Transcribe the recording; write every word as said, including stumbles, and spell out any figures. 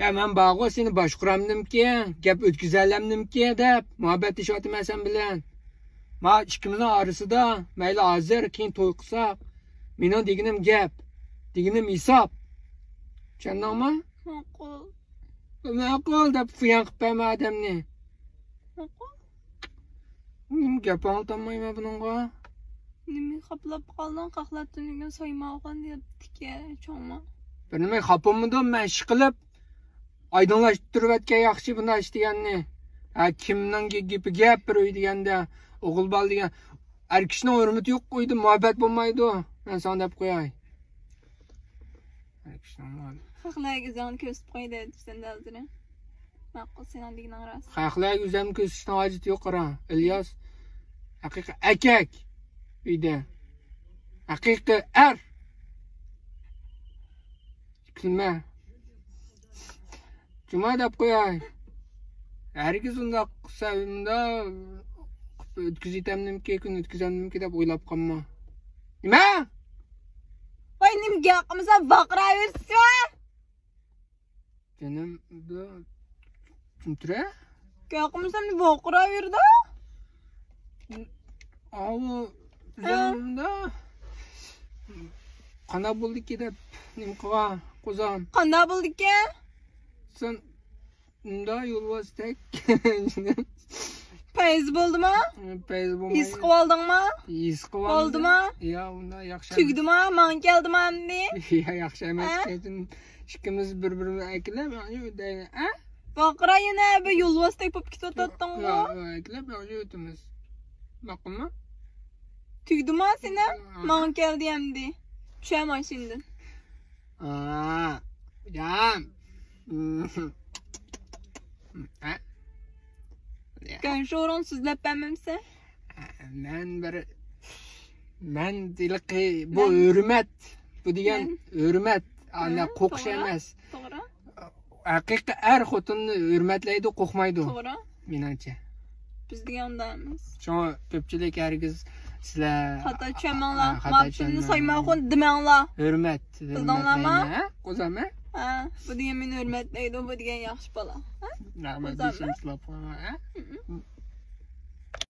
يا، مەن بارغۇ سېنى باشقۇرامدىمكى، گەپ ئۆتكۈزەلەمدىمكى دەپ مۇھەببەتلىشىۋاتىمەن سەن بىلەن. ما ئىككىمىزنىڭ ئارىسىدا مەيلى ھازىر، كېيىن توي قىلساق، مېنىڭ دېگىنىم گەپ، دېگىنىم ھېساب. چۈشەندىڭمۇ؟ ماقۇل. ماقۇل دەپ زىيان قىلىپ بەرمە ئادەمنى. ماقۇل. نېمە گەپ ئاڭلىتالمايمەن بۇنىڭغا. نېمە خاپىلاپ قالدىڭ؟ قاقلار تۈنۈگۈن سايماغان دەپتىكەن چوڭما. بىر نېمە خاپىمىدىم مەن، ئىشقىلىپ ئايدىڭلاشتۇرۇۋەتكەن ياخشى بۇنداق ئىش دېگەننى. ھە، كىمنىڭ گېپى گەپ بىر ئۆي دېگەندە، ئوغۇل بالا دېگەن ئەر كىشىنىڭ ھۆرمىتى يوق ئۆيدە مۇھەببەت بولمايدۇ. مەن ساڭا دەپ قوياي. ئەر كىشىنىڭ مۇھەببىتى. خەقلەرگە ئۆزۈڭنى كۆرسىتىپ قوي دەۋېتىپسەن ھازىر. ماقۇل، سېنىڭ دېگىنىڭ راست. خەقلەرگە ئۆزۈمنى كۆرسىتىشنىڭ ھاجىتى يوق، قارا. ئىلياس ھەقىقىي ئەركەك ئۆيدە. ھەقىقىي ئەر. كۈلمە. جۇما دەپ قوياي. ھەرگىز ئۇنداق قىلسا، ئۇنداق قىلىپ ئۆتكۈزۈۋېتەمدىمكى، كۈن ئۆتكۈزەمدىمكى دەپ ئويلاپ قالما. نېمە؟ ۋاي، نېمە گەپ قىلمىسا ۋارقىراۋېرىسىز؟ جېنىم، بۇ چۈنتۈرە؟ گەپ قىلمىسام ۋارقىراۋېرىدۇ. ئاۋۇ ھە؟ زېمىندا قانداق بولدىكى دەپ نېمە قىلغان قوزام. قانداق بولدىكى؟ سەن ئۇندا يولۋاستەك. پەيز بولدىما؟ پەيز بولماي. ھېس قىلىۋالدىڭما؟ ھېس قىلىۋالدىم. بولدىما؟ يا، ئۇندا ياخشى ئەمەس. تۈگىدىما؟ ماڭا كەلدىما ئەمدى؟ يا، ياخشى ئەمەس. ھە؟ ئىككىمىز بىر-بىرىمىزنى ئەكىلەپ، ھە؟ ۋارقىرا، يەنە بىر يولۋاستەك بولۇپ كېتىۋاتاتتىڭغۇ. يا، يا، ئەكىلەپ ياخشى ئۆتىمىز. ماقۇلمۇ؟ تۈگدىما سېنىڭ؟ ئاھا. ماڭا كەلدى ئەمدى. چۈشە ماشىنىدىن. ئا، جان. ھە؟ گەنشورۇڭ سۆزلەپ بەرمەمسەن؟ مەن بىر، مەن ھېلىقى بۇ مەن ھۆرمەت، بۇ دېگەن مەن ھۆرمەت، ئانداق ھە، قورقۇش توغرا، ئەمەس. توغرا. ھەقىقىي ئەر خوتۇننى ھۆرمەتلەيدۇ، قورقمايدۇ. توغرا. مېنىڭچە. بىز دېگەن ئۇنداق ئەمەس. شۇڭا كۆپچىلىك ھەرگىز سىلەر خاتا چۈشەنمەڭلار. ھە، خاتا ماپتىننى چۈشەنمەڭلار. سايماخۇن دېمەڭلار. ھۆرمەت، بىلدىڭلارمۇ؟ ھۆرمەتلەيمەن، ھە؟ قوزام، ھە؟ ھە، بۇ دېگەن مېنى ھۆرمەتلەيدۇ، بۇ دېگەن ياخشى بالا. ھە؟ رەھمەت، قوزام، بېشىم ھە؟ سىلاپ قويما، ھە؟ ھە، ھە.